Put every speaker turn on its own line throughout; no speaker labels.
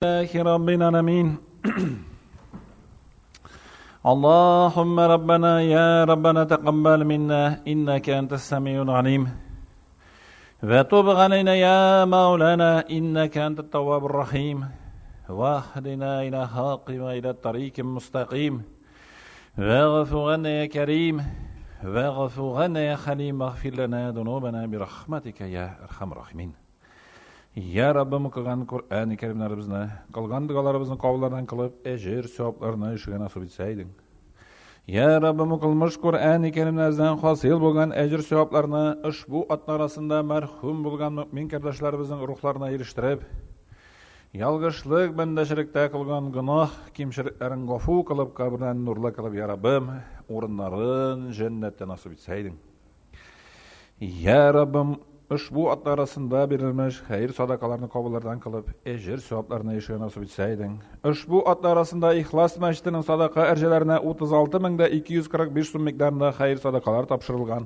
لله رب العالمين. اللهم ربنا يا ربنا تقبل منا إنك أنت السميع العليم، وتب علينا يا مولانا إنك أنت التواب الرحيم، واهدنا إلى حق وإلى الطريق المستقيم، واغفر لنا يا كريم، واغفر لنا يا حليم، واغفر لنا ذنوبنا برحمتك يا أرحم الراحمين. Ya Rabbim, укыган Коръән кәримнәребезне, кылган догаларыбызны кабуллардан кылып, әҗер савапларына ишегә насыйп итсәйдең. Я Раббым, укылмыш Коръән кәримнәрдән хасил булган әҗер савапларны ошбу атна арасында мәрхүм булган мөмин кардәшләребезнең рухларына ирештереп, ялгышлык бәндәчелектә кылган гөнаһ кимчелекләрен гафу кылып, каберләрен нурлы кылып, я Раббым, урыннарын җәннәттә насыйп итсәйдең. Я Раббым, ошбу атна арасында бирелмеш хәер садакаларны кабуллардан кылып, әҗер савапларны ишегә насыйп итсәйдең. Ошбу атна арасында Ихлас мәчетенең садака әрҗәләренә 36 245 сум микъдарында хәер садакалар тапшырылган.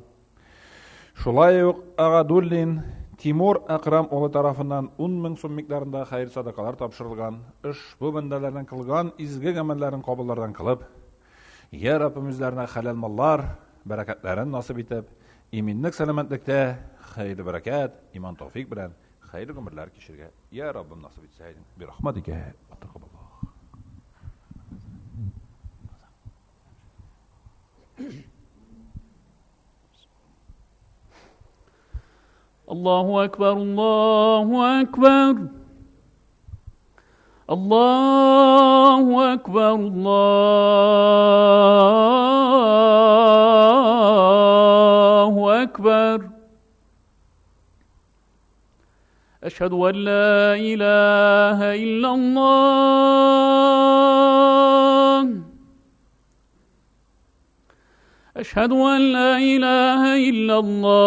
Шулай ук Агадуллин Тимур Акрам улы тарафыннан 10 мең сум микъдарында хәер садакалар тапшырылган. Ошбу бәндәләрнең кылган изге гамәлләрен кабуллардан кылып, Я Раббым, үзләренә хәләл маллар, бәрәкәтләрен насыйп итеп, иминлек, сәламәтлектә, хәерле бәрәкәт, иман тәүфик белән хәерле гомерләр кичерергә, Я Раббым, насыйп итсәйдең. Бирахматика ватакабаллах.
الله أكبر، الله أكبر، الله أكبر، الله أكبر. أشهد أن لا إله إلا الله. أشهد أن لا إله إلا الله.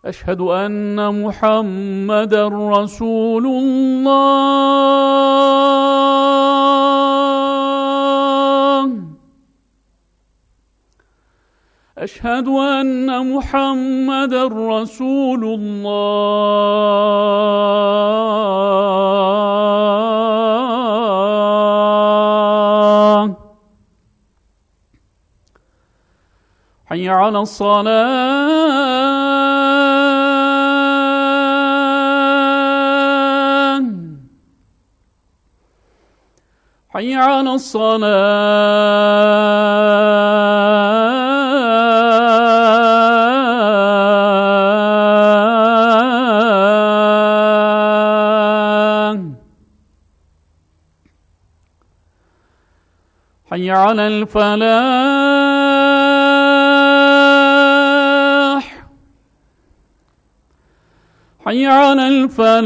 أشهد أن محمدا رسول الله. أشهد أن محمدا رسول الله. حي على الصلاة، حي على الصلاة، حي على الفلاح، حي على الفلاح.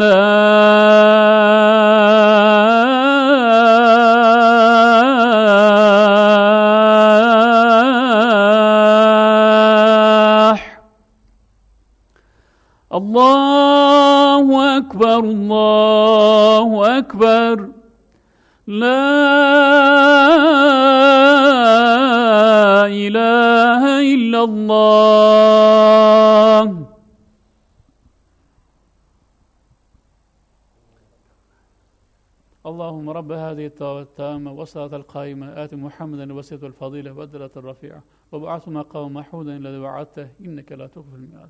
الله أكبر، الله أكبر، لا إله إلا الله. اللهم رب هذه الدعوة التامة والصلاة القائمة، آت محمدا الوسيلة والفضيلة والدرجة الرفيعة، وابعثه مقاما محمودا الذي وعدته، إنك لا تخلف الميعاد.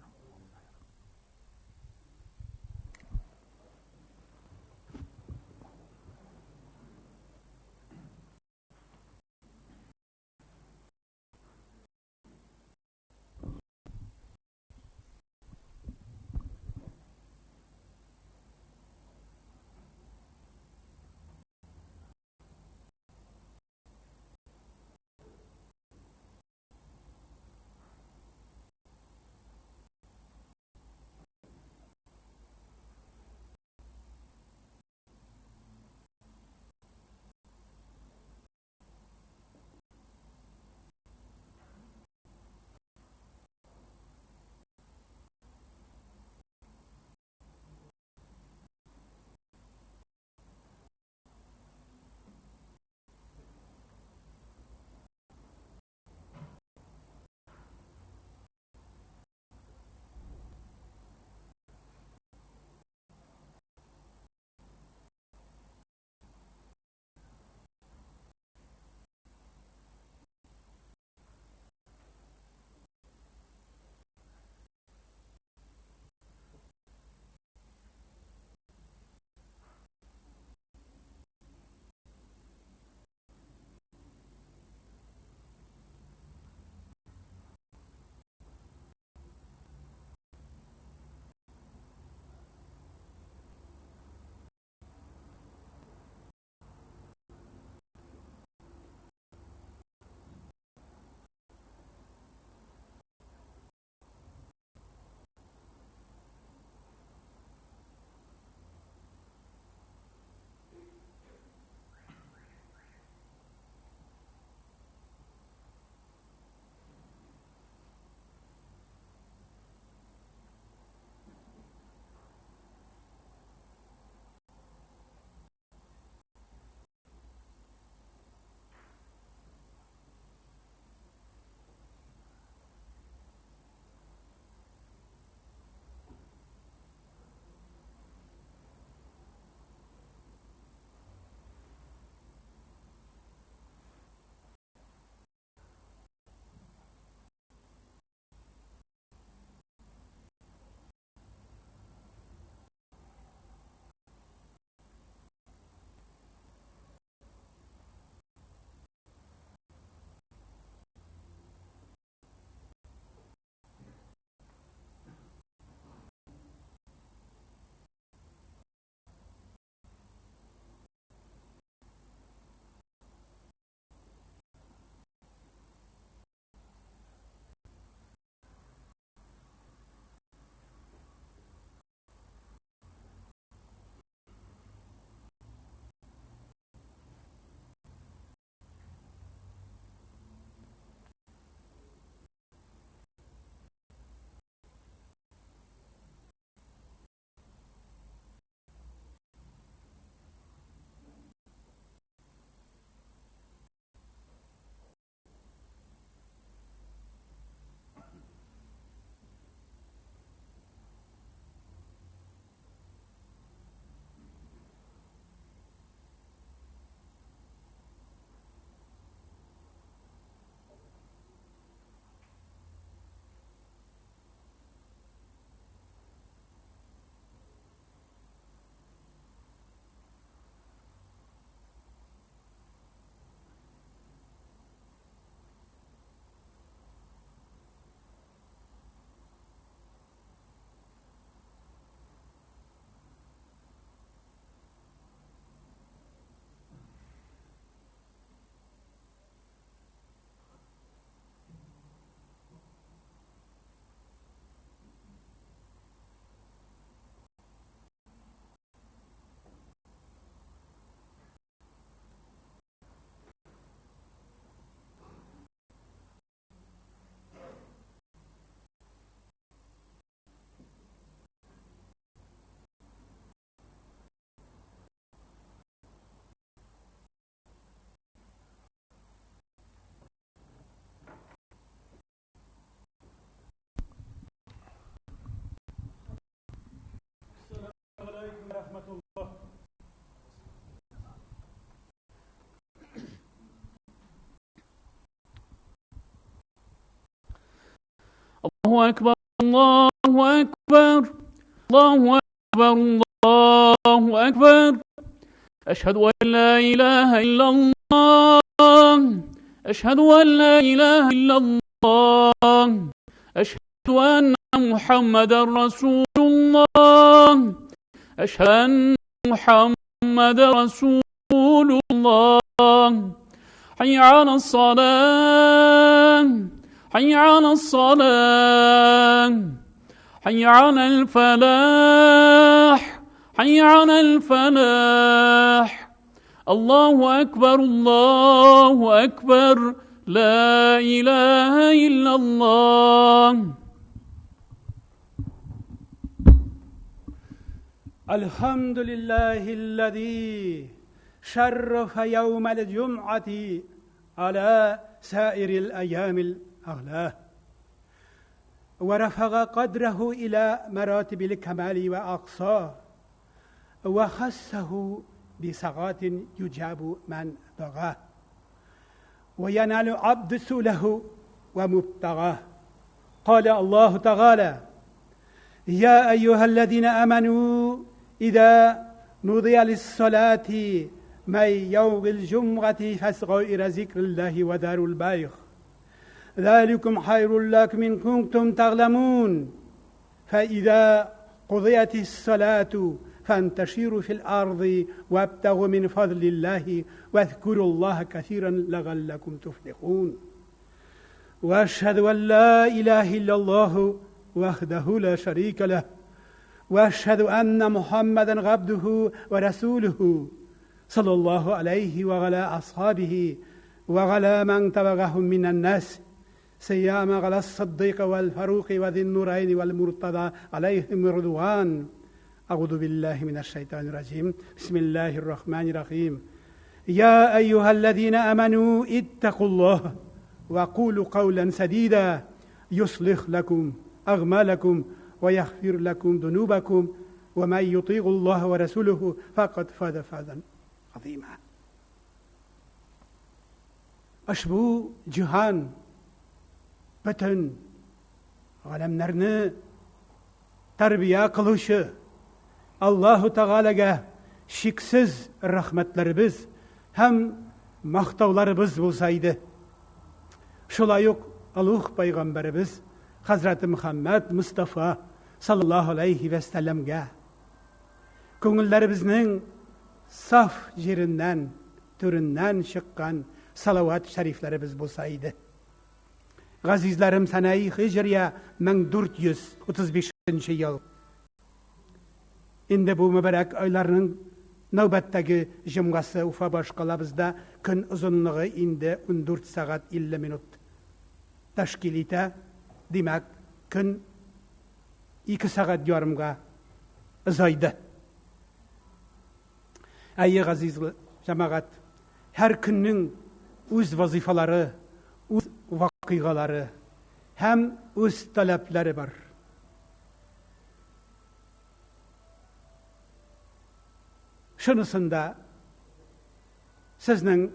الله أكبر، الله أكبر، الله أكبر، الله أكبر. أشهد أن لا إله إلا الله، أشهد أن لا إله إلا الله، أشهد أن محمدا رسول الله، أشهد أن محمدا رسول الله. حي على الصلاة، حي على الصلاة، حي على الفلاح، حي على الفلاح. الله أكبر، الله أكبر، لا إله إلا الله.
الحمد لله الذي شرف يوم الجمعة على سائر الأيام الأغلاه، ورفع قدره إلى مراتب الكمال وأقصاه، وخصه بساعات يجاب من بغاه، وينال عبد سؤله ومبتغاه. قال الله تعالى: يا أيها الذين آمنوا إذا نودي للصلاة من يوم الجمعة فاسعوا إلى ذكر الله وذروا البيع ذلكم خير لكم إن كنتم تعلمون. فإذا قضيت الصلاة فانتشروا في الأرض وابتغوا من فضل الله واذكروا الله كثيرا لعلكم تفلحون. وأشهد أن لا إله إلا الله وحده لا شريك له، وأشهد أن محمدا عبده ورسوله صلى الله عليه وعلى أصحابه وعلى من تبعهم من الناس، سيما على الصديق والفاروق وذي النورين والمرتضى عليهم الرضوان. أعوذ بالله من الشيطان الرجيم. بسم الله الرحمن الرحيم. يا أيها الذين آمنوا اتقوا الله وقولوا قولا سديدا يصلح لكم أعمالكم ويغفر لكم ذنوبكم ومن يطيع الله ورسوله فقد فاز فوزا عظيما. Ошбу җиһан бөтен галәмнәрне тәрбия кылучы Аллаһу Тәгаләгә чиксез рәхмәтләребез һәм мактауларыбыз булса иде. Шулай ук олуг пайгамбәребез Хәзрәте Мөхәммәд Мостафа саллаллаһу алейхи вә сәлләмгә күңелләребезнең саф җиреннән, түреннән чыккан салават шәрифләребез булса иде. Газизләрем, сәнәи һиҗрия 1435 ел. Инде бу мөбарәк айларның нәүбәттәге җомгасы Уфа башкалабызда көн озынлыгы инде 14 сәгать 50 минут тәшкил итә. Димәк, көн 2 сәгать ярымга озайды. Әйе, газиз җәмәгать, һәр көннең үз вазифалары, үз вакыйгалары һәм үз таләпләре бар. Шунысын да сезнең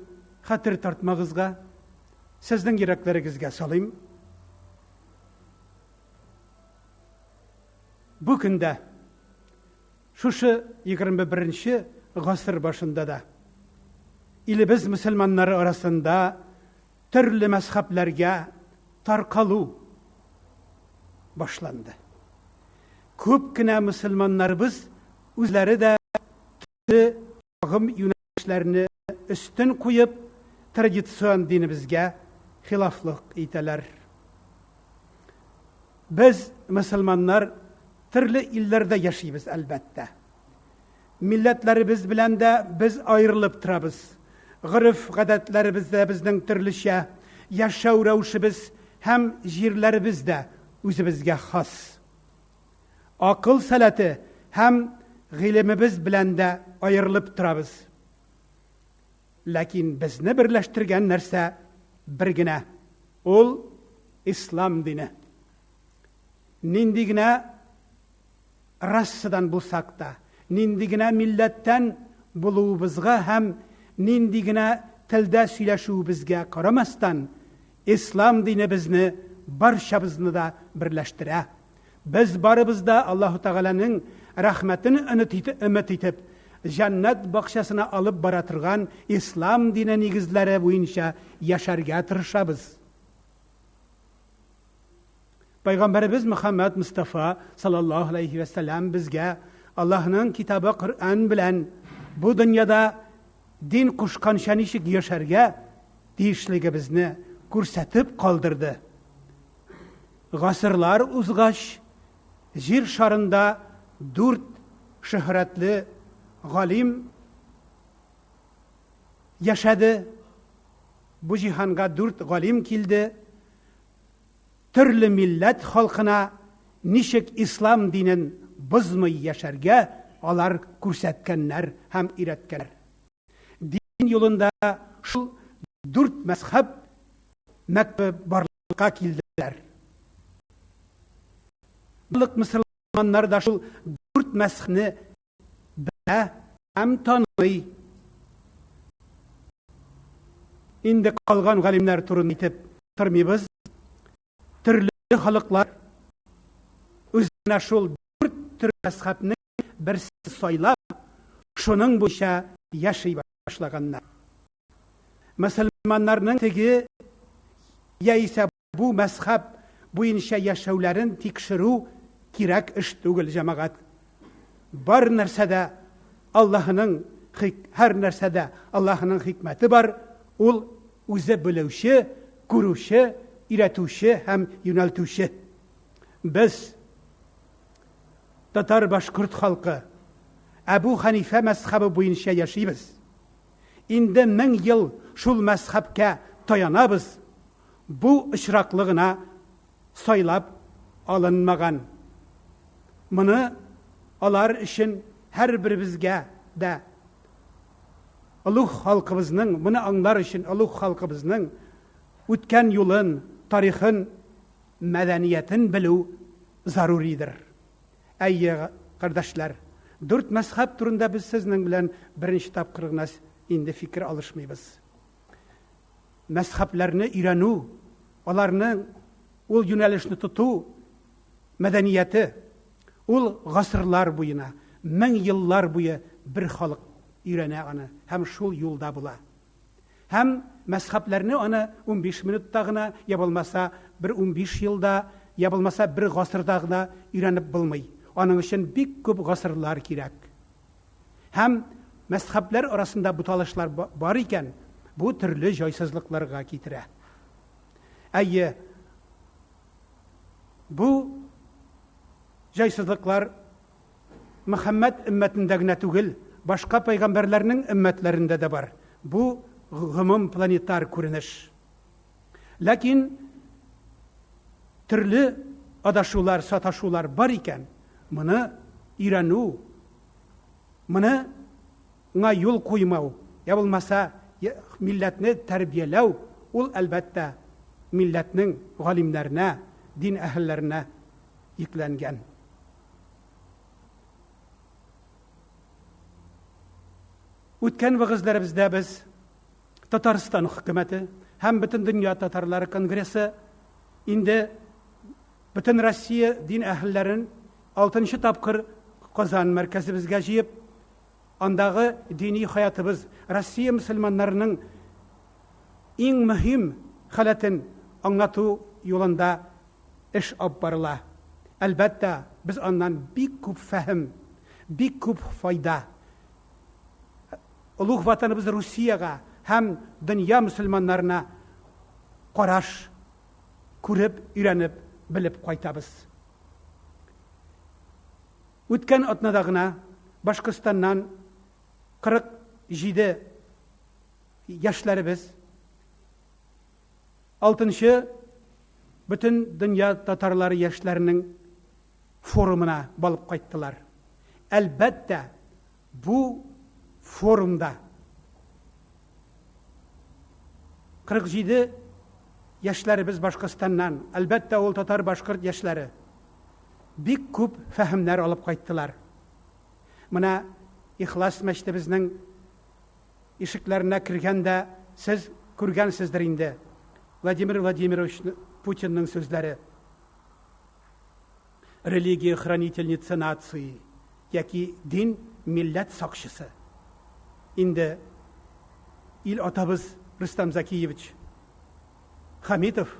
хәтер тартмагызга, сезнең йөрәкләрегезгә салыйм. Бу көндә шушы 21 гасыр башында да илебез мөселманнары арасында төрле мәзһәбләргә таркалу башланды. Күп кенә мөселманнарыбыз үзләре дә төрле агым юнәлешләрне өстен куеп, традицион динебезгә хилафлык итәләр. Без, мөселманнар, төрле илләрдә яшибез, әлбәттә. Милләтләребез белән дә без аерылып торабыз. Гореф-гадәтләребез дә безнең төрлечә, яшәү рәвешебез һәм җирләребез дә үзебезгә хас. Акыл сәләте һәм гыйлемебез белән дә аерылып торабыз. Ләкин безне берләштергән нәрсә бер генә, ул ислам дине. Нинди генә расадан булсак та, нинди генә милләттән булуыбызга һәм нинди генә телдә сөйләшүебезгә карамастан, ислам дине безне барчабызны да берләштерә. Без барыбыз да Аллаһу Тәгаләнең рәхмәтен өмет итеп, җәннәт бакчасына алып бара торган ислам дине нигезләре буенча яшәргә тырышабыз. Пәйгамбәребез Мөхәммәд Мостафа саллаллаһу алейхи вә сәлләм безгә Аллаһның китабы Коръән белән бу дөньяда дин кушканча ничек яшәргә тиешлегебезне күрсәтеп калдырды. Гасырлар узгач, җир шарында дүрт шөһрәтле галим яшәде. Бу җиһанга дүрт галим килде. Төрле милләт халкына ничек ислам динен бозмый яшәргә алар күрсәткәннәр һәм өйрәткәннәр. Дин юлында шул дүрт мәзхәб мәктәбе барлыкка килделәр. Барлык мөселманнар да шул дүрт мәзхәбне белә һәм таный. Инде калган галимнәр турында әйтеп тормыйбыз. Төрле халыклар үзенә шул дүрт төр мәзхәбнең берсен сайлап, шуның буенча яши башлаганнар. Мөселманнарның теге яисә бу мәзхәб буенча яшәүләрен тикшерү кирәк эш түгел, җәмәгать. Бар нәрсәдә Аллаһының һәр нәрсәдә Аллаһының хикмәте бар, ул үзе белүче, күрүче, өйрәтүче һәм юнәлтүче. Без татар-башкорт халкы Әбу Хәнифә мәзхәбе буенча яшибез. Инде 1000 ел шул мәзхәбкә таянабыз. Бу очраклы гына сайлап алынмаган. Моны алар өчен һәрберебезгә дә олуг халкыбызның, моны аңлар өчен олуг халкыбызның үткән юлын, тарихын, мәдәниятен белү заруридер. Әйе, кардәшләр, дүрт мәзхәб турында без сезнең белән беренче тапкыр гына инде фикер алышмыйбыз. Мәзхәбләрне өйрәнү, аларның ул юнәлешне тоту мәдәнияте, ул гасырлар буена, мең еллар буе бер халык өйрәнә аны һәм шул юлда була. Һәм мәзхәбләрне аны 15 минутта гына, я булмаса бер 15 елда, я булмаса бер гасырда гына өйрәнеп булмый. Аның өчен бик күп гасырлар кирәк. Һәм мәзхәбләр арасында буталышлар бар икән, бу төрле җайсызлыкларга китерә. Әйе, бу җайсызлыклар Мөхәммәд өммәтендә генә түгел, башка пәйгамбәрләрнең өммәтләрендә дә бар. Бу гомум планетар күренеш. Ләкин төрле адашулар, саташулар бар икән, моны өйрәнү, моны ңа юл куймау, я булмаса милләтне тәрбияләү, ул әлбәттә милләтнең галимнәренә, дин әһелләренә йөкләнгән. Үткән вәгазьләребездә без Татарстан хөкүмәте һәм Бөтендөнья татарлары конгрессы инде бөтен Россия дин әһелләрен алтынчы тапкыр Казан мәркәзебезгә җыеп, андагы дини хаятыбыз, Россия мөселманнарының иң мөһим халәтен аңлату юлында эш алып барыла. Әлбәттә, без аннан бик күп фәһем, бик күп файда олуг ватаныбыз Русиягә һәм дөнья мөселманнарына караш күреп, өйрәнеп, белеп кайтабыз. Үткән атнада гына Башкортстаннан 47 яшьләребез алтынчы бөтен дөнья татарлары яшьләренең форумына балып кайттылар. Әлбәттә, бу форумда 47 яшьләребез Башкортстаннан, әлбәттә, ул татар-башкорт яшьләре, бик күп фәһемнәр алып кайттылар. Менә Ихлас мәчетебезнең ишекләренә кергәндә сез күргәнсездер инде. Владимир Владимирович Путинның сүзләре. Религия хранительница нации яки дин милләт сакчысы. Инде ил атабыз Рөстәм Закиевич Хамитов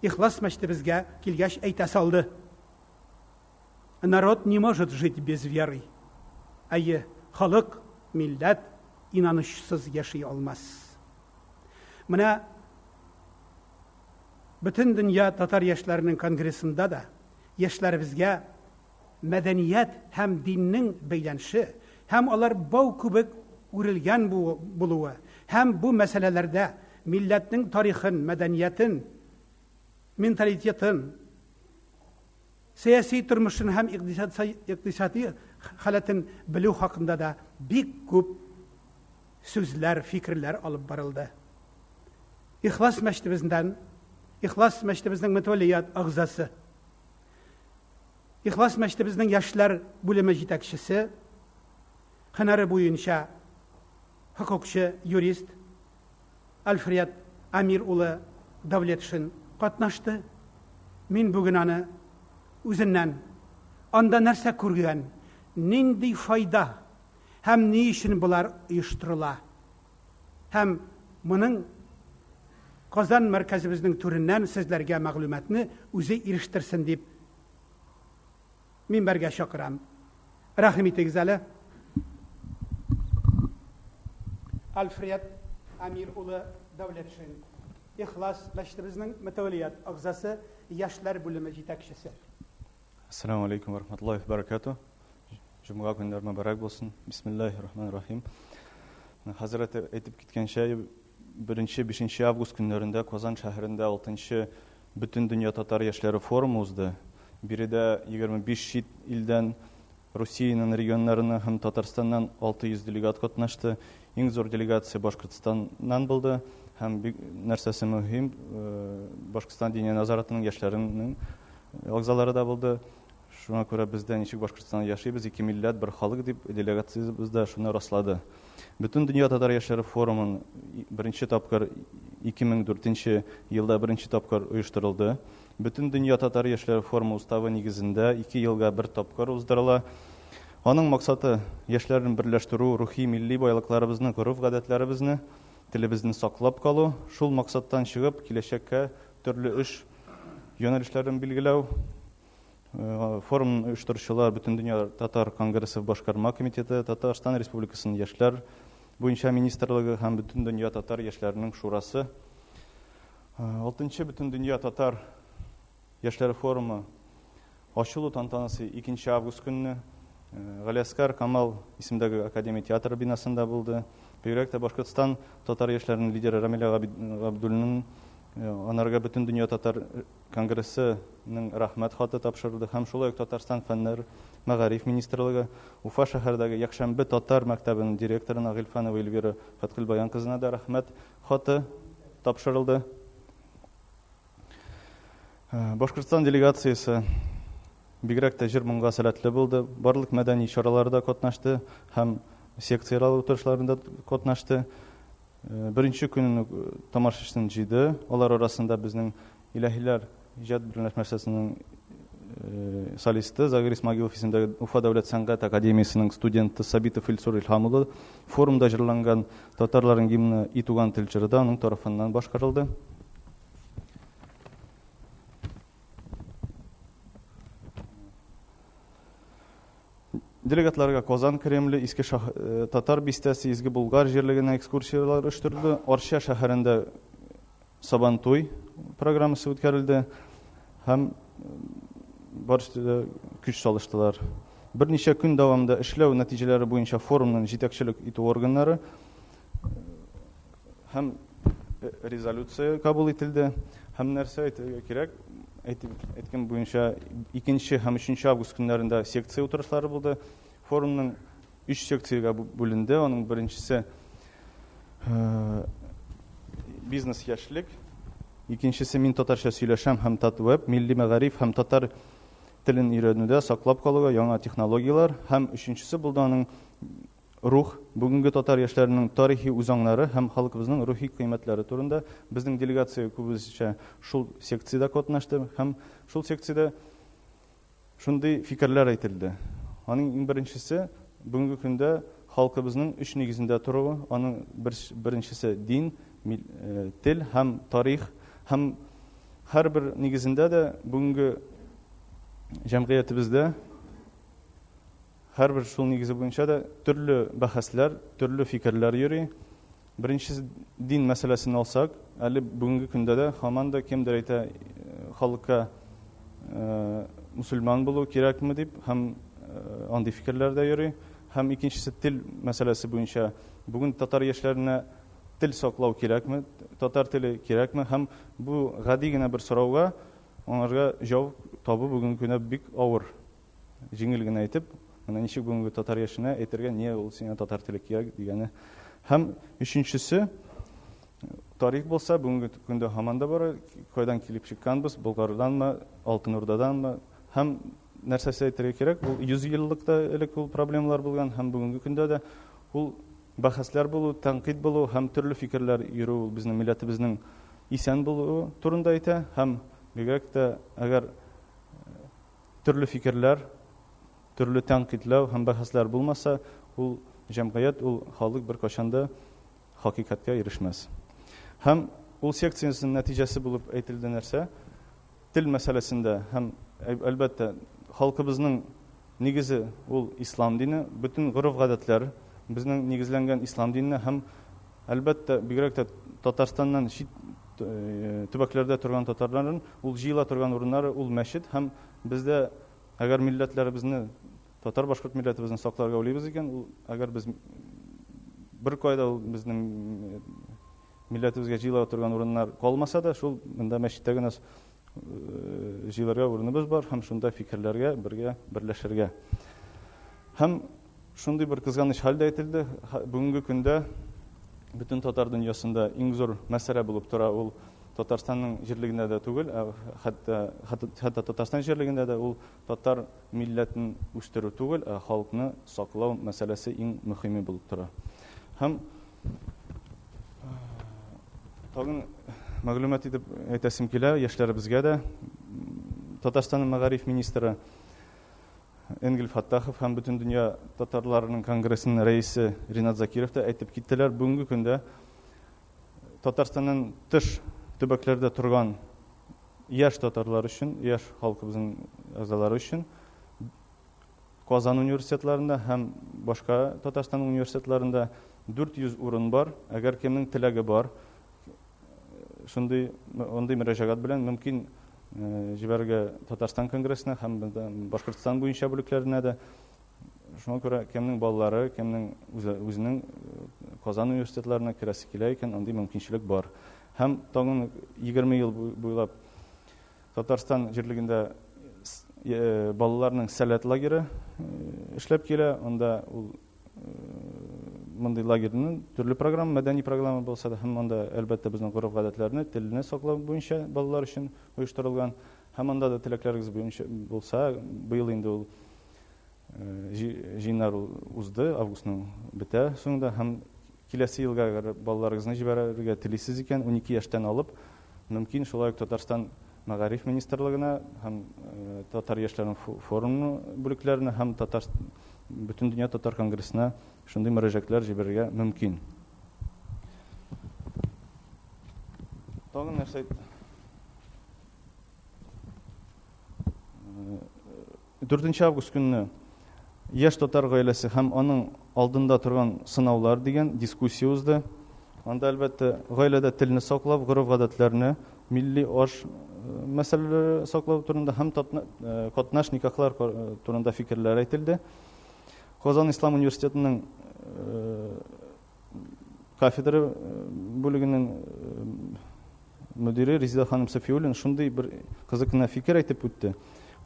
Ихлас мәчетебезгә килгәч әйтә салды. Народ не может жить без веры. Әйе, халык, милләт инанычсыз яши алмас. Менә Бөтен дөнья татар яшьләренең конгрессында да яшьләребезгә мәдәният һәм диннең бәйләнеше һәм алар бау күбек үрелгән булуы һәм бу мәсьәләләрдә милләтнең тарихын, мәдәниятен, менталитетын, сәяси тормышын һәм икътисади халәтен белү хакында да бик күп сүзләр, фикерләр алып барылды. Ихлас мәчетебездән, Ихлас мәчетебезнең мөтәвәллият әгъзасы, Ихлас мәчетебезнең яшьләр бүлеме җитәкчесе, һөнәре буенча хокукчы, юрист Альфред Амир улы Давлетшин катнашты. Мин бүген аны үзеннән анда нәрсә күргән, нинди файда һәм ни өчен болар оештырыла? Һәм моның Казан мәркәзебезнең түреннән сезләргә мәгълүматны үзе ирештерсен дип минбәргә чакырам. Рәхим итегез әле. Альфред Амир улы Дәүләтшин, Ихлас мәчетебезнең мөтәвәлият әгъзасы, яшьләр бүлеме җитәкчесе.
Ассаламу алейкум ва рахматуллахи ва баракату. Җомга көннәр мөбарәк булсын. Бисмиллахи рахмани рахим. Хәзрәт әйтеп киткәнчә, 1-5 август көннәрендә Казан шәһәрендә 6-нчы Бөтендөнья татар яшьләре форумы узды. Биредә 25 чит илдән, Русиянең регионнарыннан һәм Татарстаннан 600 делегат катнашты. Иң зур делегация Башкортстаннан булды һәм бик нәрсәсе мөһим, Башкортстан Диния нәзаратының яшьләренең әгъзалары да булды. Шуңа күрә без дә ничек Башкортстанда яшибез, ике милләт, бер халык дип делегациябез дә шуны раслады. Бөтендөнья татар яшьләре форумын беренче тапкыр 2004 елда беренче тапкыр оештырылды. Бөтендөнья татар яшьләре форумы уставы нигезендә ике елга бер тапкыр уздырыла. Аның максаты яшьләрне берләштерү, рухи милли байлыкларыбызны, гореф-гадәтләребезне, телебезне саклап калу, шул максаттан чыгып, киләчәккә төрле эш юнәлешләрен билгеләү. Форумны оештыручылар Бөтендөнья татар конгрессы башкарма комитеты, Татарстан Республикасының яшьләр буенча министрлыгы һәм Бөтендөнья татар яшьләренең шурасы. Алтынчы Бөтендөнья татар яшьләре форумы ачылу тантанасы 2 август көнне Галиәскар Камал исемдәге академия театры бинасында булды. Бигрәк тә Башкортстан татар яшьләренең лидеры Рамилә Габдуллинның анарга Бөтендөнья татар конгрессының рәхмәт хаты тапшырылды һәм шулай ук Татарстан фәннәр мәгариф министрлыгы, Уфа шәһәрдәге Якшәмбе татар мәктәбенең директорына Гыйльфанова Эльвира Фәтхелбаян кызына да рәхмәт хаты тапшырылды. Башкортстан делегациясе бигрәк тә җыр-моңга сәләтле булды, барлык мәдәни чараларда катнашты һәм секцияләр утырышларында катнашты. Беренче көнен үк тамашачысын җыйды. Алар арасында безнең Илаһиләр иҗат берләшмәсенең солисты Загир Исмагилов исемендәге Уфа дәүләт сәнгать академиясенең студенты Сабитов Илсур Илһам улы форумда җырланган татарларның гимны И туган тел җыры да аның тарафыннан башкарылды. Делегатларга Казан Кремле, Иске Шах, Татар бистәсе, Изге Булгар җирлегенә экскурсияләр оештырылды. Арча шәһәрендә Сабантуй программасы үткәрелде һәм барысы да көч салыштылар. Берничә көн дәвамында эшләү нәтиҗәләре буенча форумның җитәкчелек итү органнары һәм резолюция кабул ителде. Һәм нәрсә әйтергә кирәк, әйткән буенча 2 һәм 3 август көннәрендә секция утырышлары булды. Форумның өч секциягә бүленде. Аның беренчесе бизнес яшьлек, икенчесе мин татарча сөйләшәм һәм татвеб, милли мәгариф һәм татар телен өйрәнүдә саклап калуга яңа технологияләр һәм өченчесе булды аның Рух, бүгенге татар яшьләренең тарихи үзаңнары һәм халкыбызның рухи кыйммәтләре турында. Безнең делегация күбесенчә шул секциядә катнашты һәм шул секциядә шундый фикерләр әйтелде. Аның иң беренчесе, бүгенге көндә халкыбызның өч нигезендә торуы, аның беренчесе дин, тел һәм тарих, һәм һәрбер нигезендә дә бүгенге җәмгыятебездә һәрбер шул нигезе буенча да төрле бәхәсләр, төрле фикерләр йөри. Беренчесе, дин мәсьәләсен алсак, әле бүгенге көндә дә һаман да кемдер әйтә, халыкка мусульман булу кирәкме дип, һәм андый фикерләр дә йөри. Һәм икенчесе, тел мәсьәләсе буенча бүген татар яшьләренә тел саклау кирәкме, татар теле кирәкме? Һәм бу гади генә бер сорауга аңарга җавап табу бүгенге көндә бик авыр. Җиңел генә әйтеп, менә ничек бүгенге татар яшенә әйтергә, не ул сиңа татар теле кирәк дигәне. Һәм өченчесе, тарих булса, бүгенге көндә һаман да бар, кайдан килеп чыкканбыз, Болгарданмы, Алтын Урдаданмы, һәм нәрсәсе әйтергә кирәк, ул 100 еллык та элек ул проблемалар булган, һәм бүгенге көндә дә ул бәхәсләр булу, тәнкыйть булу һәм төрле фикерләр йөрү ул безнең милләтебезнең исән булуы турында әйтә, һәм бигрәк тә әгәр төрле фикерләр, төрле тәнкыйтьләү һәм бәхәсләр булмаса, ул җәмгыять, ул халык беркайчан да хакыйкатькә ирешмәс. Һәм ул секциясенең нәтиҗәсе булып әйтелде нәрсә? Тел мәсьәләсендә һәм, әлбәттә, халкыбызның нигезе ул ислам дине, бөтен гореф-гадәтләр безнең нигезләнгән ислам диненә һәм, әлбәттә, бигрәк тә Татарстаннан чит төбәкләрдә торган татарларын ул җыела торган урыннары ул мәчет һәм бездә әгәр милләтләребезне, татар-башкорт милләтебезне сакларга уйлыйбыз икән, ул әгәр без бер кайда ул безнең милләтебезгә җыела торган урыннар калмаса да, шул монда мәчеттә генә җыелырга урыныбыз бар һәм шунда фикерләргә бергә берләшергә. Һәм шундый бер кызганыч хәл дә әйтелде. Бүгенге көндә бөтен татар дөньясында иң зур мәсьәлә булып тора ул Татарстанның җирлегендә дә түгел, ә хәтта Татарстан җирлегендә дә ул татар милләтен үстерү түгел, ә халыкны саклау мәсьәләсе иң мөһиме булып тора. Һәм тагын мәгълүмат итеп әйтәсем килә яшьләребезгә дә. Татарстанның мәгариф министры Энгель Фаттахов һәм Бөтендөнья татарларының конгрессының рәисе Ринат Закиров та әйтеп киттеләр, бүгенге көндә Татарстаннан тыш төбәкләрдә торган яшь татарлар өчен, яшь халкыбызның әгъзалары өчен Казан университетларында һәм башка Татарстан университетларында 400 урын бар. Әгәр кемнең теләге бар, шундый мондый мөрәҗәгать белән мөмкин җибәрергә Татарстан конгрессына һәм Башкортстан буенча бүлекләренә дә. Шуңа күрә кемнең балалары, кемнең үзенең Казан университетларына керәсе килә икән, андый мөмкинчелек бар. Һәм тагын 20 ел буйлап Татарстан җирлегендә балаларның сәләт лагеры эшләп килә. Анда ул мондый лагерьның төрле программа, мәдәни программа булса да, һәм анда, әлбәттә, безнең гореф-гадәтләрне, телне саклау буенча балалар өчен оештырылган. Һәм анда да теләкләрегез буенча булса, быел инде ул җыеннар узды, августның бетә соңында, һәм киләсе елга әгәр балаларыгызны җибәрергә телисез икән, 12 яшьтән алып, мөмкин шулай ук Татарстан мәгариф министрлыгына һәм татар яшьләренең форумы бүлекләренә һәм татар Бөтендөнья татар конгрессына шундый мөрәҗәгатьләр җибәрергә мөмкин. Тагын нәрсә әйт? 4 август көнне яшь татар гаиләсе һәм аның алдында торган сынаулар дигән дискуссия узды. Анда, әлбәттә, гаиләдә телне саклау, гореф-гадәтләрне, милли аш мәсьәләләре саклау турында һәм катнаш никахлар турында фикерләр әйтелде. Казан Ислам университетының кафедра бүлегенең мөдире Резида ханым Сафиуллина шундый бер кызык кына фикер әйтеп үтте.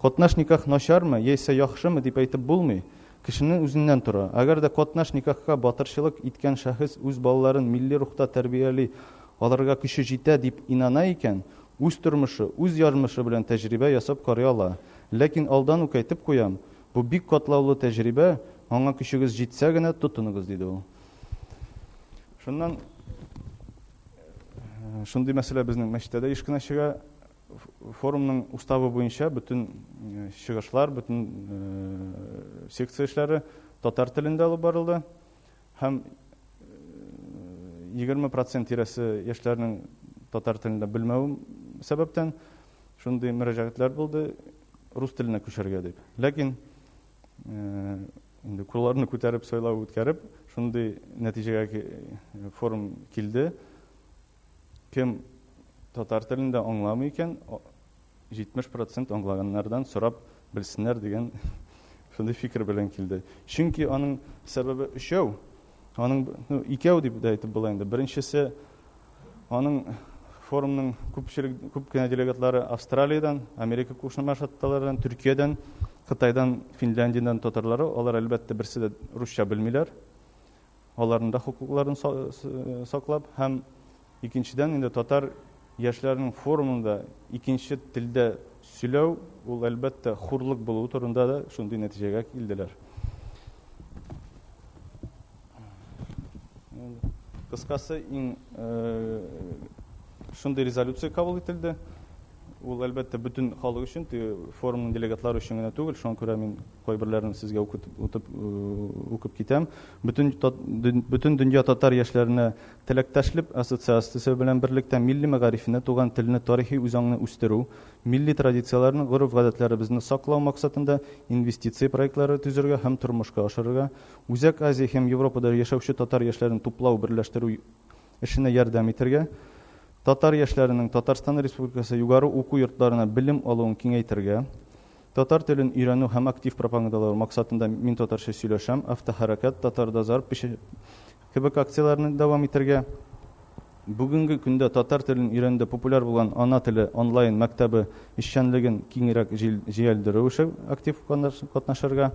Катнаш никах начармы яисә яхшымы дип әйтеп булмый. Кешенең үзеннән тора. Әгәр дә катнаш никахка батырчылык иткән шәхес үз балаларын милли рухта тәрбияли алырга көче җитә дип инана икән, үз тормышы, үз язмышы белән тәҗрибә ясап карый ала. Ләкин алдан ук әйтеп куям, Бу бик катлаулы тәҗрибә, аңа көчегез җитсә генә тотыныгыз, диде ул. Шуннан шундый мәсьәлә безнең мәчеттә дә еш кына чыга. Форумның уставы буенча бөтен чыгышлар, бөтен секция эшләре татар телендә алып барылды. Һәм 20% тирәсе яшьләрнең татар телендә белмәве сәбәптән шундый мөрәҗәгатьләр булды рус теленә күчәргә дип. Ләкин инде кулларны күтәреп сайлау үткәреп, шундый нәтиҗәгә форум килде. Кем татар телендә аңламый икән, 70% аңлаганнардан сорап белсеннәр дигән шундый фикер белән килде. Чөнки аның сәбәбе өчәү, аның ну, икәү дип дә әйтеп була инде. Беренчесе аның форумның күпчелек күп кенә делегатлары Австралиядән, Америка Кушма Штатларыннан, Төркиядән, Кытайдан, Финляндиядән татарлары, алар әлбәттә берсе дә русча белмиләр. Аларның да хокукларын саклап һәм икенчедән инде татар яшьләренең форумында икенче телдә сөйләү ул әлбәттә хурлык булуы турында да шундый нәтиҗәгә килделәр. Кыскасы, иң шундый резолюция кабул ителде. Ул әлбәттә бөтен халык өчен, форумның делегатлары өчен генә түгел, шуңа күрә мин кайберләрен сезгә укытып, укып китәм. Бөтен, бөтен дөнья татар яшьләренә теләктәшлек ассоциациясе белән берлектә милли мәгарифне, туган телне, тарихи үзаңны үстерү, милли традицияләрне, гореф-гадәтләребезне саклау максатында инвестиция проектлары төзергә һәм тормышка ашырырга, Үзәк Азия һәм Европада яшәүче татар яшьләрен туплау, берләштерү эшенә ярдәм итәргә, татар яшьләренең Татарстан Республикасы югары уку йортларына белем алуын киңәйтергә, татар телен өйрәнү һәм актив пропагандалау максатында Мин татарча сөйләшәм, Автохәрәкәт, Татардазар кебек акцияләрне дәвам итәргә, бүгенге көндә татар телен өйрәнүдә популяр булган Ана теле онлайн мәктәбе эшчәнлеген киңрәк җәелдерү эше актив катнашырга.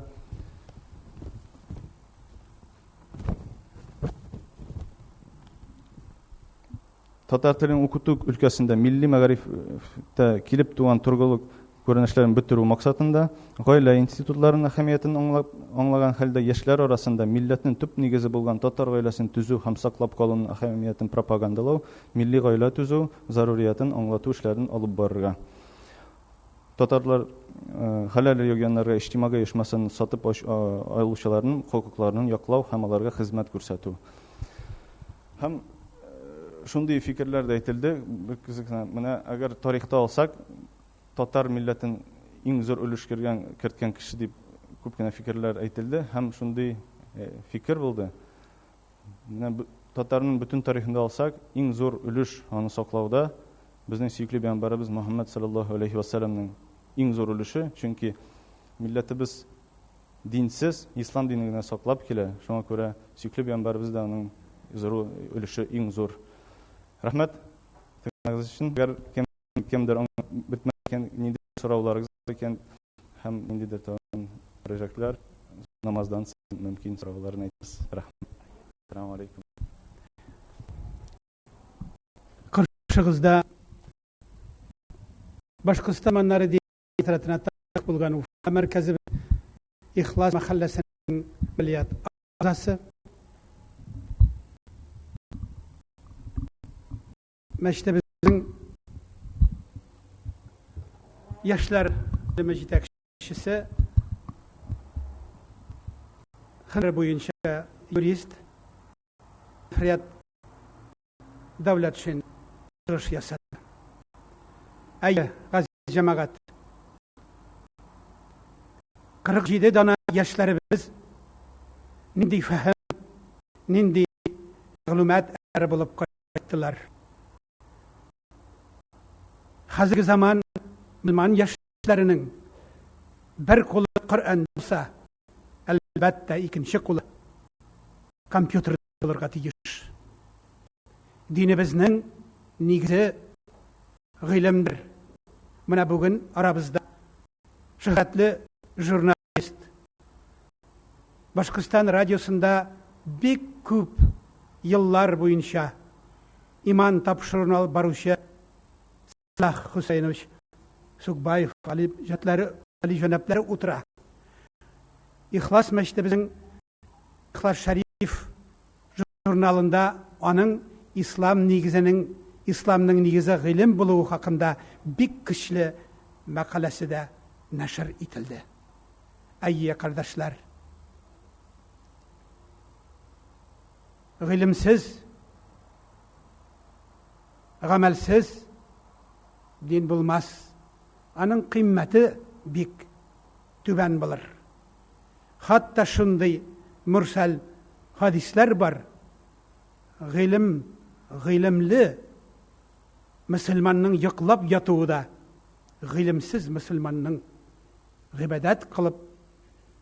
Татар телен укыту өлкәсендә милли мәгарифтә килеп туган торгылык күренешләрен бетерү максатында гаилә институтларының әһәмиятен аңлап, аңлаган хәлдә яшьләр арасында милләтнең төп нигезе булган татар гаиләсен төзү һәм саклап калуның әһәмиятен пропагандалау, милли гаилә төзү заруриятен аңлату эшләрен алып барырга. Татарлар хәләл регионнарга иҗтимагый оешмасын сатып алучыларның хокукларын яклау һәм аларга хезмәт күрсәтү. Һәм шундый фикерләр дә әйтелде. Бер кызык, менә әгәр тарихта алсак, татар милләтен иң зур өлеш кергән, керткән кеше дип күп кенә фикерләр әйтелде һәм шундый фикер булды. Менә татарның бөтен тарихында алсак, иң зур өлеш аны саклауда безнең сөекле пәйгамбәребез Мөхәммәд саллаллаһу алейхи ва сәлламнең иң зур өлеше, чөнки милләтебез динсез, ислам динен генә саклап килә. Шуңа күрә сөекле пәйгамбәребез дә аның зур өлеше иң зур. Рәхмәт тыңлагыз өчен. Әгәр кем кемдер аңлап бетмәгән нинди сорауларыгыз бар икән һәм ниндидер тагын мөрәҗәгатьләр намаздан соң мөмкин сорауларын әйтегез. Рәхмәт. Ассаламу алейкум.
Каршыгызда Башкортстан маннары директоратына таби булган Уфа мәркәзе Ихлас мәхәлләсенең миллият агъзасы, мәчетебезнең яшьләр бүлеме җитәкчесе, һөнәре буенча юрист Фрият Дәүләтшин чыгыш ясады. Әйе, газиз җәмәгать, 47 дана яшьләребез нинди фәһем, нинди мәгълүмат әре булып кайттылар. Хәзерге заман мөселман яшьләренең бер кулы Коръән булса, әлбәттә, икенче кулы компьютер булырга тиеш. Динебезнең нигезе гыйлемдер. Менә бүген арабызда шөһрәтле журналист, Башкортстан радиосында бик күп еллар буенча иман тапшыруын алып баручы Салах Хөсәенович Сукбаев али җәтләре, али җәнәпләре утыра. Ихлас мәчетебезнең Ихлас Шәриф журналында аның ислам нигезенең исламның нигезе гыйлем булуы хакында бик көчле мәкаләсе дә нәшер ителде. Әйе, кардәшләр. Гыйлемсез, гамәлсез дин булмас. Аның кыйммәте бик түбән булыр. Хатта шундый мөрсәл хадисләр бар, гыйлем, гыйлемле мөселманның йоклап ятуы да гыйлемсез мөселманның гыйбадәт кылып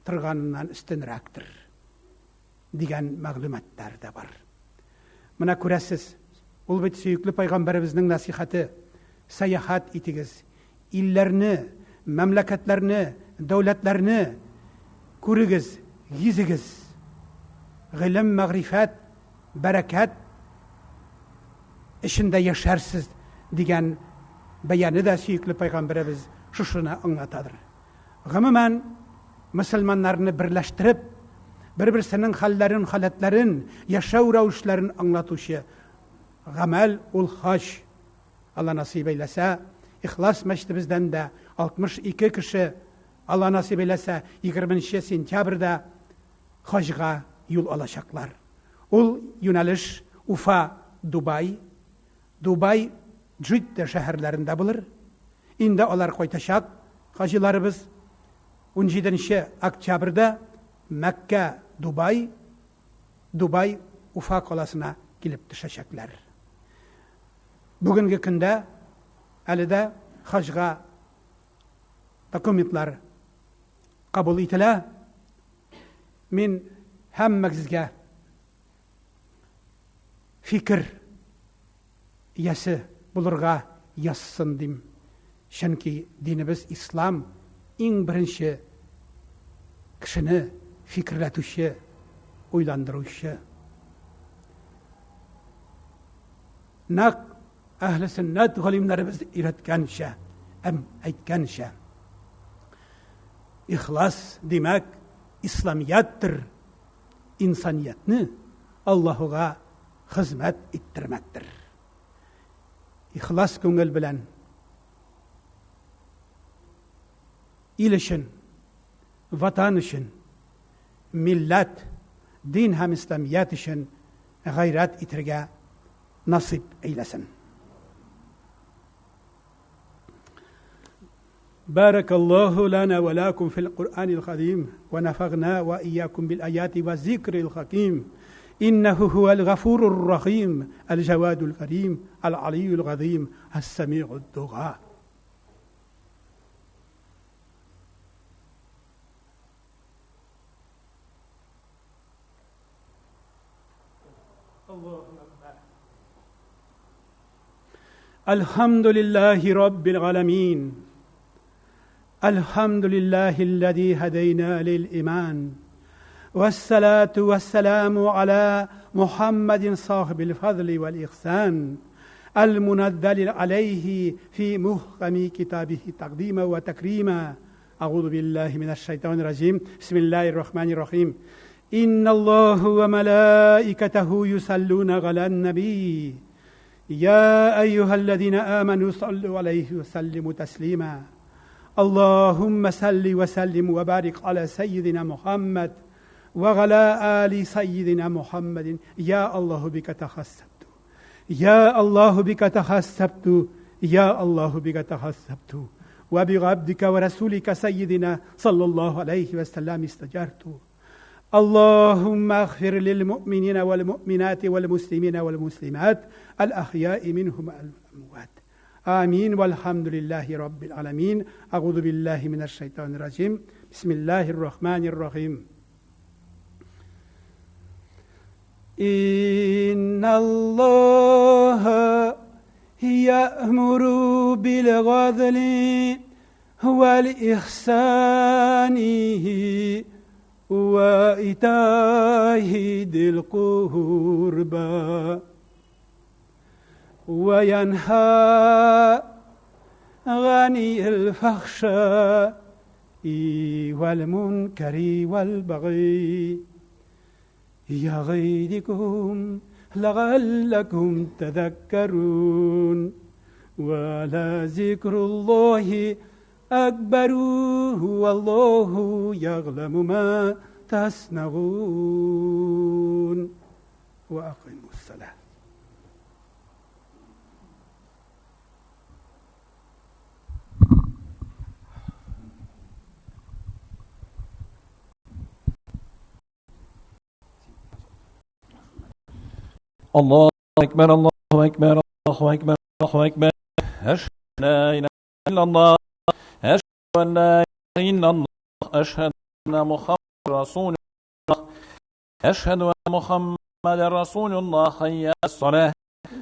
торганыннан өстенрәктер дигән мәгълүматлар да бар. Менә күрәсез, ул бит сөекле пайгамбәребезнең нәсихәте, сәяхәт итегез, илләрне, мәмләкәтләрне, дәүләтләрне күрегез, гизегез. Гыйлем, мәгърифәт, бәрәкәт эчендә яшәрсез дигән бәяне дә сөекле пайгамбәребез шушыны аңлатадыр. Гомумән, мөселманнарны берләштереп, бер-берсенең хәлләрен, халәтләрен, яшәү рәвешләрен аңлатучы гамәл ул хаҗ. Алла насыйп әйләсә, Ихлас мәчетебездән дә 62 кеше, Алла насыйп әйләсә, 20 сентябрьдә хаҗга юл алачаклар. Ул юнәлеш Уфа, Дубай, Дубай, Джидда шәһәрләрендә булыр. Инде алар кайтачак, хаҗиларыбыз 17 октябрьдә Мәккә, Дубай, Дубай, Уфа каласына килеп төшәчәкләр. Бүгенге көндә әле дә хаҗга документлар кабул ителә. Мин һәммәгезгә фикер иясе булырга язсын дим. Чөнки динебез ислам иң беренче кешене фикерләтүче, уйландыручы. Нәкъ әһле сөннәт галимнәребез өйрәткәнчә һәм әйткәнчә. Ихлас, димәк, исламияттер, инсаниятне Аллаһуга хезмәт иттермәктер. Ихлас күңел белән ил өчен, ватан өчен, милләт, дин һәм исламият өчен гайрәт итергә насыйп әйләсен. بارك الله لنا ولكم في القرآن القديم ونفعنا وإياكم بالآيات والذكر الحكيم إنه هو الغفور الرحيم الجواد الكريم العلي العظيم السميع الدعاء. الله أكبر. الحمد لله رب العالمين، الحمد لله الذي هدينا للإيمان، والصلاة والسلام على محمد صاحب الفضل والإحسان المنزل عليه في محكم كتابه تقديما وتكريما. أعوذ بالله من الشيطان الرجيم. بسم الله الرحمن الرحيم. إن الله وملائكته يصلون على النبي يا أيها الذين آمنوا صلوا عليه وسلموا تسليما. اللهم صل وسلم وبارك على سيدنا محمد وعلى آل سيدنا محمد. يا الله بك تحسبت، يا الله بك تحسبت، يا الله بك تحسبت، وبعبدك ورسولك سيدنا صلى الله عليه وسلم استجرت. اللهم اغفر للمؤمنين والمؤمنات والمسلمين والمسلمات الأحياء منهم الأموات. آمين والحمد لله رب العالمين. أعوذ بالله من الشيطان الرجيم. بسم الله الرحمن الرحيم. إن الله يأمر بالعدل والإحسان وإيتاء ذي القربى وينهى عن الفحشاء والمنكر والبغي يعظكم لعلكم تذكرون ولذكر الله أكبر والله يعلم ما تصنعون. وأقيموا الصلاة.
الله أكبر الله أكبر الله أكبر الله أكبر. أشهد أن لا إله إلا الله، أشهد أن لا إله إلا الله، أشهد أن محمد رسول الله، أشهد أن محمد رسول الله. حي على الصلاة،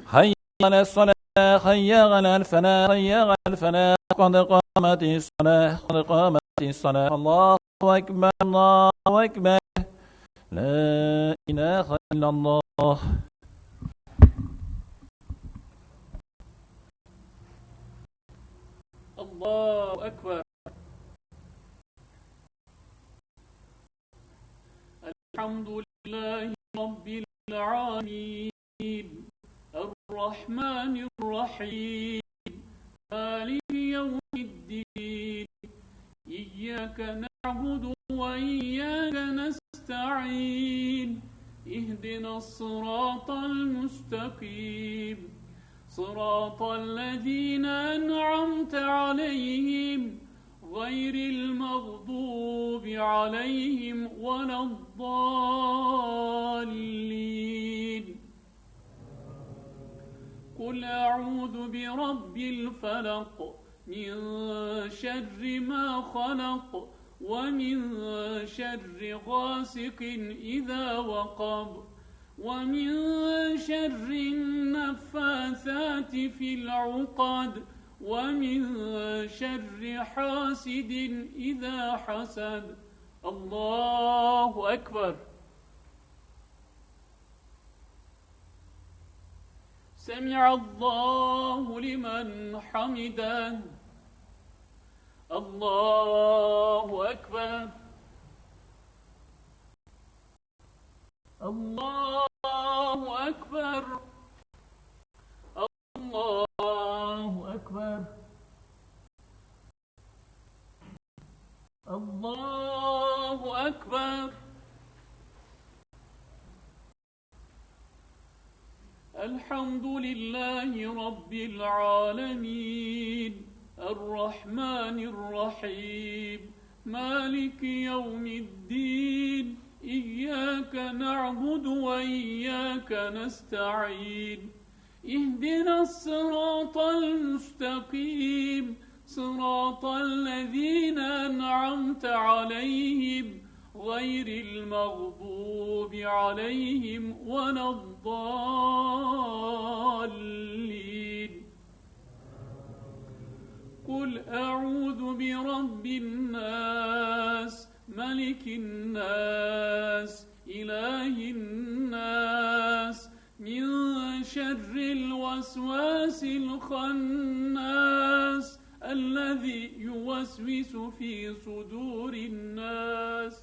حي على الصلاة، حي على الفلاح، حي على الفلاح. قد قامت الصلاة، قد قامت الصلاة. الله أكبر الله أكبر، لا إله إلا الله.
الله أكبر. الحمد لله رب العالمين، الرحمن الرحيم، مالك يوم الدين، إياك نعبد وإياك نستعين، اهدنا الصراط المستقيم، صراط الذين أنعمت عليهم غير المغضوب عليهم ولا الضالين. قل أعوذ برب الفلق من شر ما خلق، ومن شر غاسق إذا وقب، ومن شر النفاثات في العقد، ومن شر حاسد إذا حسد. الله أكبر. سمع الله لمن حمده. الله أكبر. الله أكبر. الله أكبر. الله أكبر. الحمد لله رب العالمين، الرحمن الرحيم، مالك يوم الدين، إياك نعبد وإياك نستعين، اهدنا الصراط المستقيم، صراط الذين أنعمت عليهم غير المغضوب عليهم ولا الضالين. قل أعوذ برب الناس، ملك الناس، إله الناس، من شر الوسواس الخناس، الذي يوسوس في صدور الناس،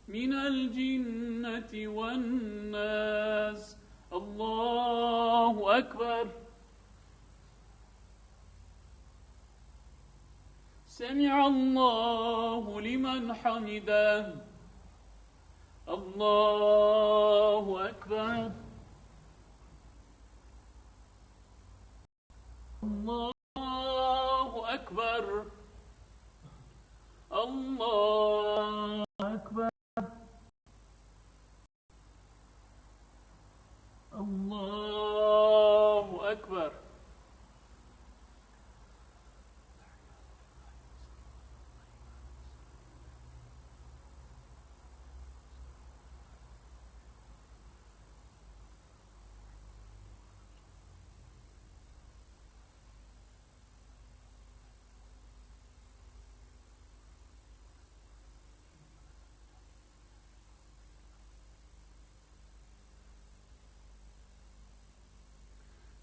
من الجنة والناس. الله أكبر. سمع الله لمن حمده. الله أكبر. الله أكبر. الله أكبر. الله أكبر.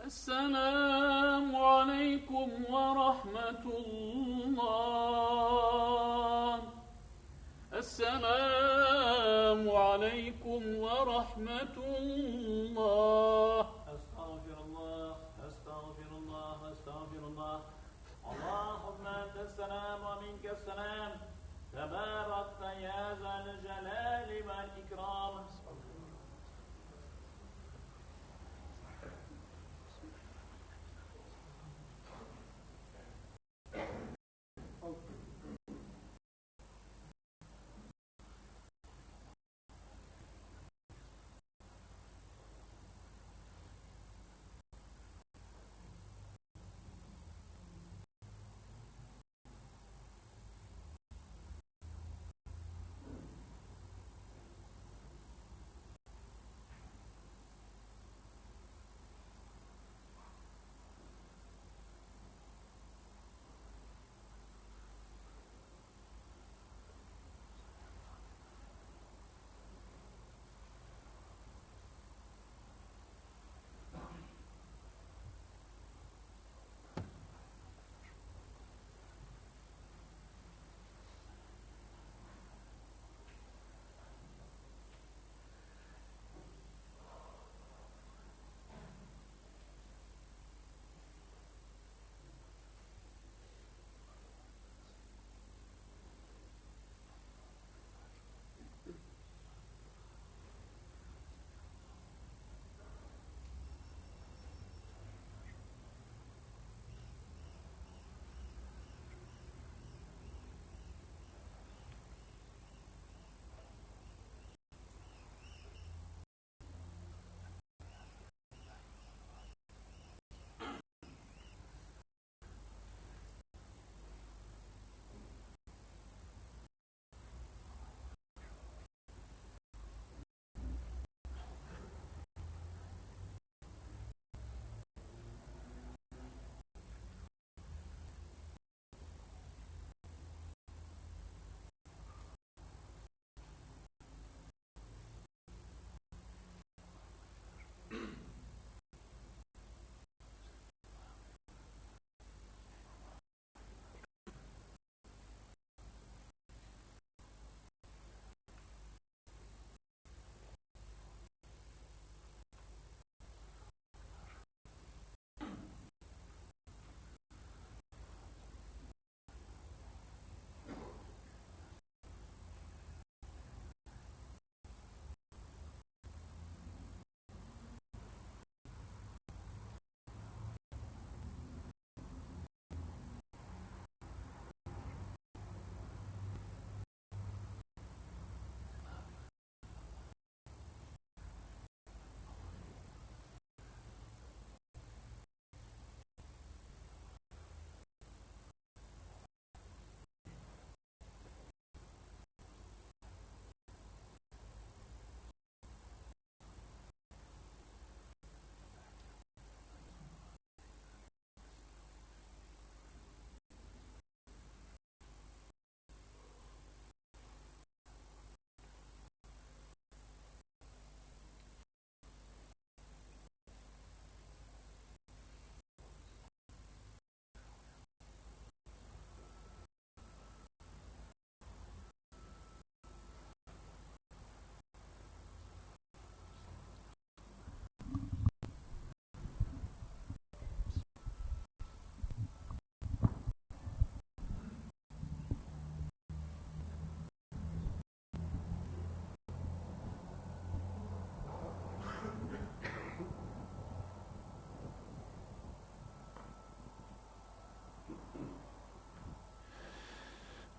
السلام عليكم ورحمة الله. السلام عليكم ورحمة الله.
أستغفر الله، أستغفر الله، أستغفر الله. اللهم أنت السلام ومنك السلام، تباركت يا ذا الجلال والإكرام.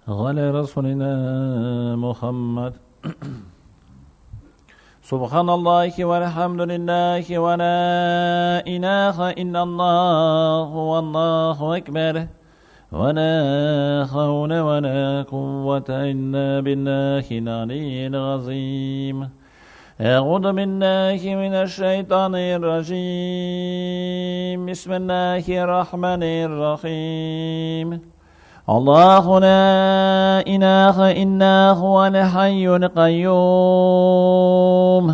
على رسولنا محمد. سبحان الله والحمد لله ولا إله إلا الله والله أكبر ولا حول ولا قوة إلا بالله العلي العظيم. أعوذ بالله من الشيطان الرجيم. بسم الله الرحمن الرحيم. الله لا إله إلا هو الحي القيوم.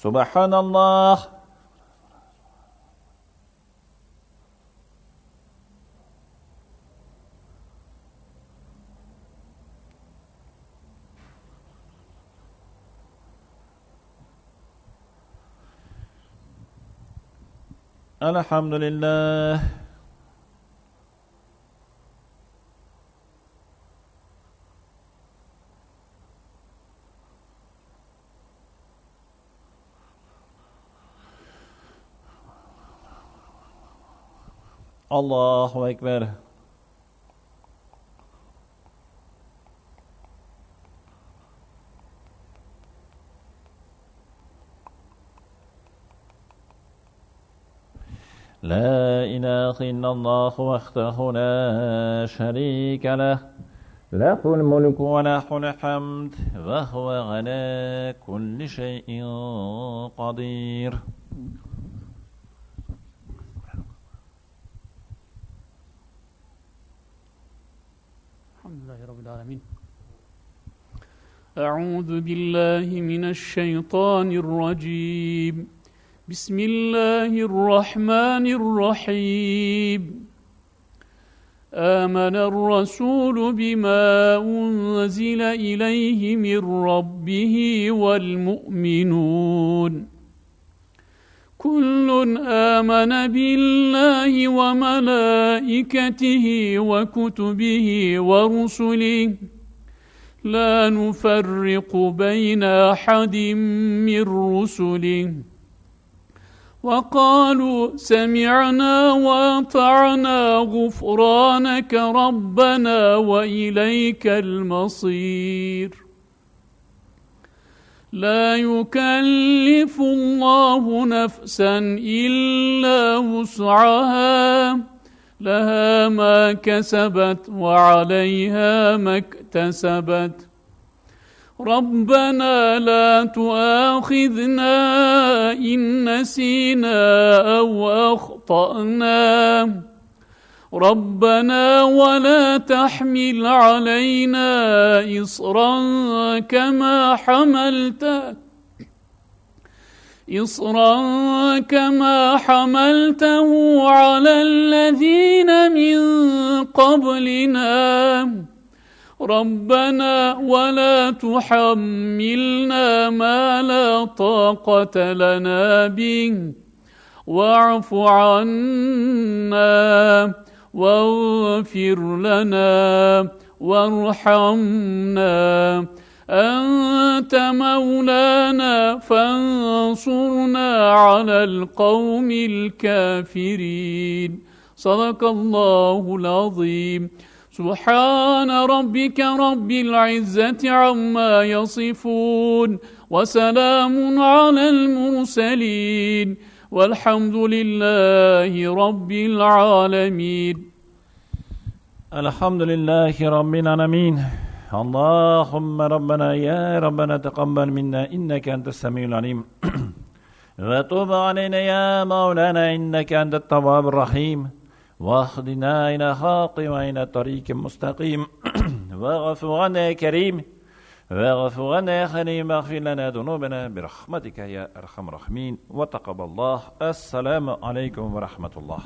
Субханаллах. الحمد لله. الله أكبر. لا إله إلا الله وحده لا شريك له، له الملك وله الحمد وهو على كل شيء قدير.
الحمد لله رب العالمين. أعوذ بالله من الشيطان الرجيم. بسم الله الرحمن الرحيم. آمن الرسول بما أنزل إليه من ربه والمؤمنون. كل آمن بالله وملائكته وكتبه ورسله لا نفرق بين أحد من رسله. وقالوا سمعنا وأطعنا غفرانك ربنا وإليك المصير. لا يكلف الله نفسا إلا وسعها، لها ما كسبت وعليها ما اكتسبت. ربنا لا تؤاخذنا إن نسينا أو أخطأنا. ربنا ولا تحمل علينا إصرا كما حملته على الذين من قبلنا. ربنا ولا تحملنا ما لا طاقة لنا به، واعف عنا واغفر لنا وارحمنا، أنت مولانا فانصرنا على القوم الكافرين. صدق الله العظيم. سبحان ربك رب العزة عما يصفون، وسلام على المرسلين، والحمد لله رب العالمين.
الحمد لله رب العالمين. اللهم ربنا يا ربنا تقبل منا إنك أنت السميع العليم، وتب علينا يا مولانا إنك أنت التواب الرحيم، واهدنا إلى حق وإلى طريق مستقيم، واغفر عنا يا كريم، واغفر عنا يا حليم، واغفر لنا ذنوبنا برحمتك يا أرحم الراحمين، وتقبل الله. السلام عليكم ورحمة الله.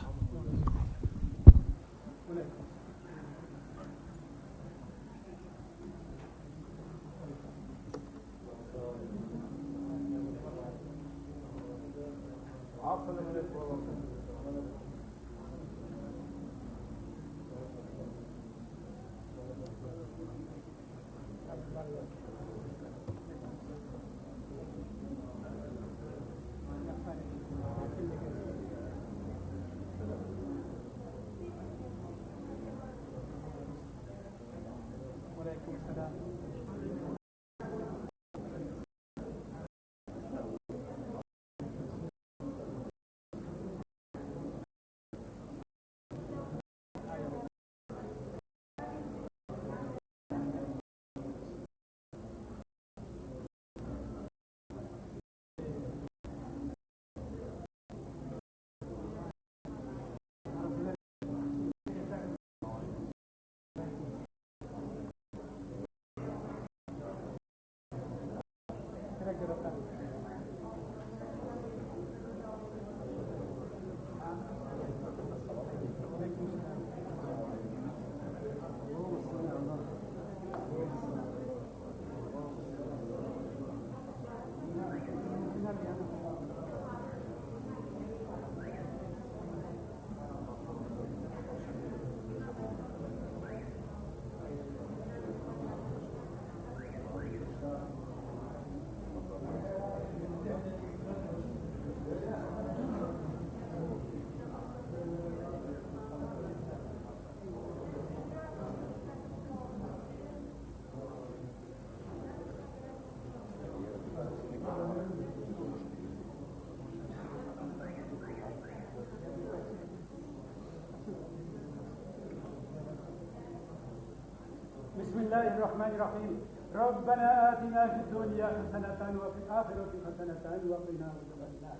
بسم الله الرحمن الرحيم. ربنا آتنا في الدنيا حسنة وفي الآخرة حسنة وقنا عذاب النار.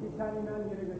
لساننا يرجع.